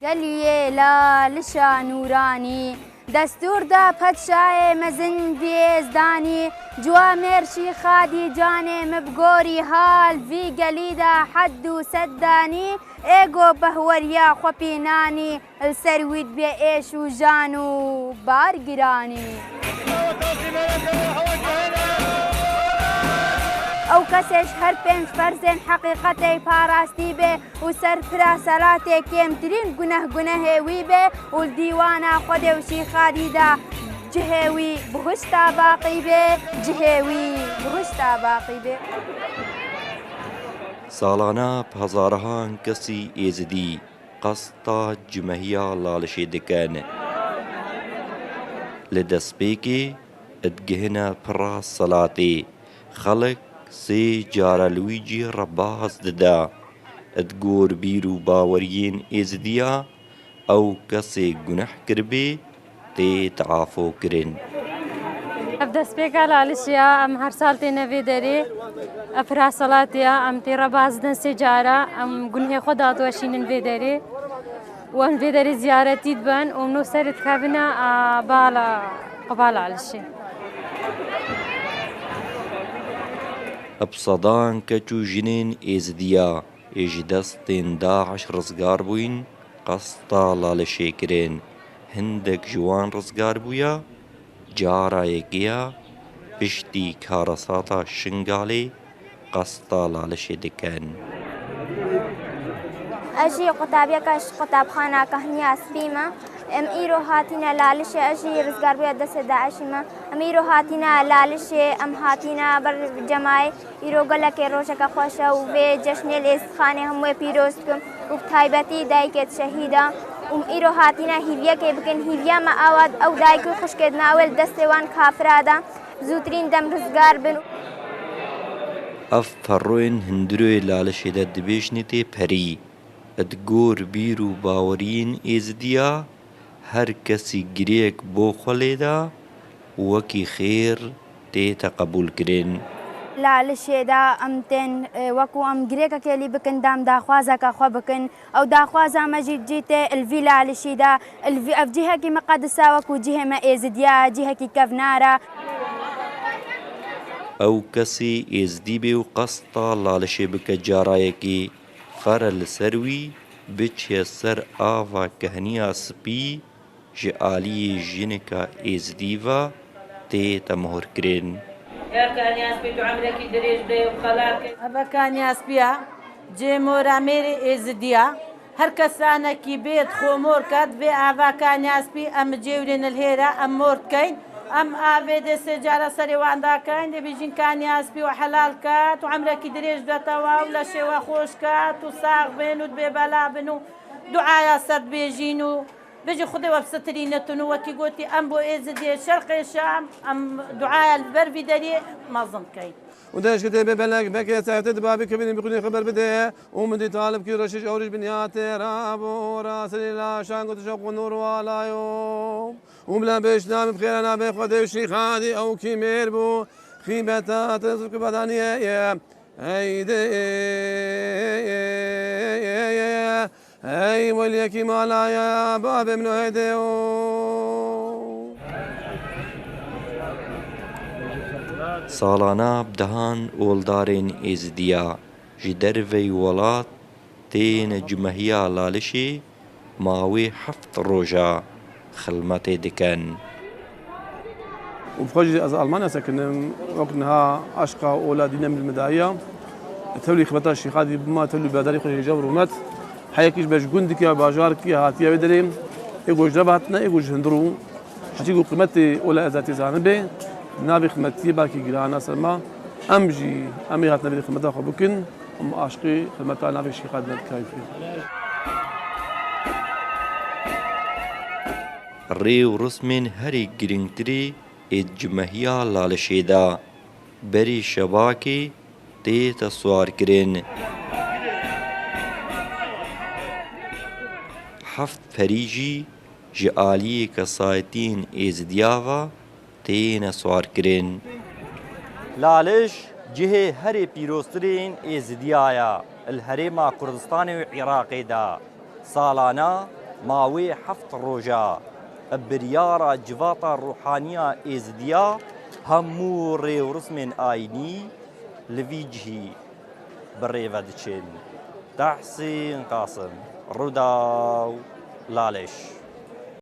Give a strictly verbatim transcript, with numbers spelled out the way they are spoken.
Geliyê Lalişa Nûranî, destûr da padşahê mezin vî êzdanî, Ciwamêr Şîxadî canê min bi gorî hal vî gelî da hed û sed danî, ê go behweriya xwe pînanî, li ser wî dibe êş û jan û bar giranî. Ew kesê ji her pênc ferzên heqîqetê parastî be, û ser pira selatê kêmtirîn guneh gunehê wî be û li dîwana Xwedê û Şîxadî de cihê wî bihuşta baqî be, cihê wî bihuşta baqî be. Salana bi hezarahan kesî Êzidî qesta cimehiya Lalişê dikin. Li destpêkê digihine pira selatê. Xelk sê cara li wî cî re baz dide. Di gor bîr û baweriyên Êzidiya, ew kesê guneh kiribê tê teafokirin. Ev destpêka Lalişê ya, em her sal têne vê derê. Ev pira selatê ya, em tê re baz didin sê cara, em gunhê xwe datweşînin vê derê. Û em vê derê ziyaretî dibin û no serê dikevine, a, bala, qubala Lalişê. Bi sedan keç û jinên Êzidiya ê ji destên DAIŞ rizgar bûyîn, qesta Lalişê kirin. Hindek ji wan rizgar bûya, cara yekê ya piştî karesata Şingalê qesta Lalişê dikin. Ez jî qutabiyeke ji qutabxana Kahniya Spî me. Em îro hatine Lalişê, ez jî rizgarbûya destê DAIŞ'î me. Em îro hatine Lalişê, em hatine ber cemayê. Îro gelekê rojeke xweş e û vê ceşnê li Êzidxanê hemûyê pîroz dikim û bi taybetî dayikê di şehîd e û em îro hatine hîviyekê bikin. Hîviya me awa ew dayik û xwişkê di navê li destê wan kafira de bi zûtirîn dem rizgar bin. Ev ferroyên hundirê Lalişê de dibêjinê tê perî. Di gor bîr û baweriyên Êzidiya her kesî girêk bo xwe lê da û wekî xêr tête qebûlkirin. Lalişê de em tên, e, wekû em girêkekê lî bikin, dem daxwazeke xwe bikin. Ew daxwaza me jî cî tê li vî Lalişî de, li vî, ev cihekî miqedis e, wekû cihê me Êzidiya, cihekî kevnar e. Ew kesî Êzidî bê û qesta Lalişê bike cara yekê, fere li ser wî biçe ser ava Kehniya Spî, ji aliyê jinika Êzidî ve tête mohirkirin. Ya Kaniya Spî, tu emrekî dirêj be û xelat ke. Eva Kaniya Spî ya, cê mora mêrê Êzidî ya. Her kesanekî bê xwe mor ket, vê ava Kaniya Spî em cêwrên li hêre, em mor dikeyn. Em avê dê sê cara serê wan dakeyn, dê bêjin Kaniya Spî we helal ket û emrekî dirêj bide te we û leşê we xweş ket û sax bin û dibê bela bin û duaya ser dibêjin û Bijî Xwedê we bi sitirînitin û wekî gotî em bo Êzidiyê Şerqê Şam, em duaya li ber vî deriyê mezin dikeyn. û deşkê tê bê belek, bekê sehte di babî kevînî bi xwînê xeber bide û min dî talib kî reşîş ewrîş binyatê ra bo ra serî la şan gotiş ew qunur walayo û bila bêşna bi xêra nabê Xwedê û şîxadî ew kî mêr bû xîbeta te zû ki badaniye ye. Heydi, hey weliyekî malaya babê min o heydi o. Salana bi dehan oldarên Êzidiya ji derveyî welat têne cimehiya Lalişê mawê heft roja xilmetê dikin. Û bi xwe jî ez Almanya sekinim, wek niha aşqa ola dîne min li min daye. Tewlî xibeta Şîxadî bima, tewlî bedarî xwe hêja û rûmet. Heyekî ji ber ji gundikî ya bajarkî hatiye wê derê, ê ku ji dev hatine, ê ku ji hundir û heçî ku qimetê ola ez hatî zanibê, navê xibetiyê belkî girana ser me. Em jî, em ê hatine vê xibeta xwe bikin. Em aşqî xizmeta navê Şîxa Dînat Kayfî. Rê û rismên herî girîngtirî ê di cimehiya Lalişê de berî şebakê tête siwarkirin. Heft perî jî ji aliyê kesayetiyên Êzidiya ve têne siwarkirin. Laliş cihê herê pîroztirên Êzidiya ye li herêma Kurdistanê û Iraqê de. Salana Mawê heft roja bi biryara Civata Ruhaniya Êzidiya hemû rêwrismên ayînî li vî cihî bi rê ve diçin. Tehsîn Qasim, Rûdaw, Laleş.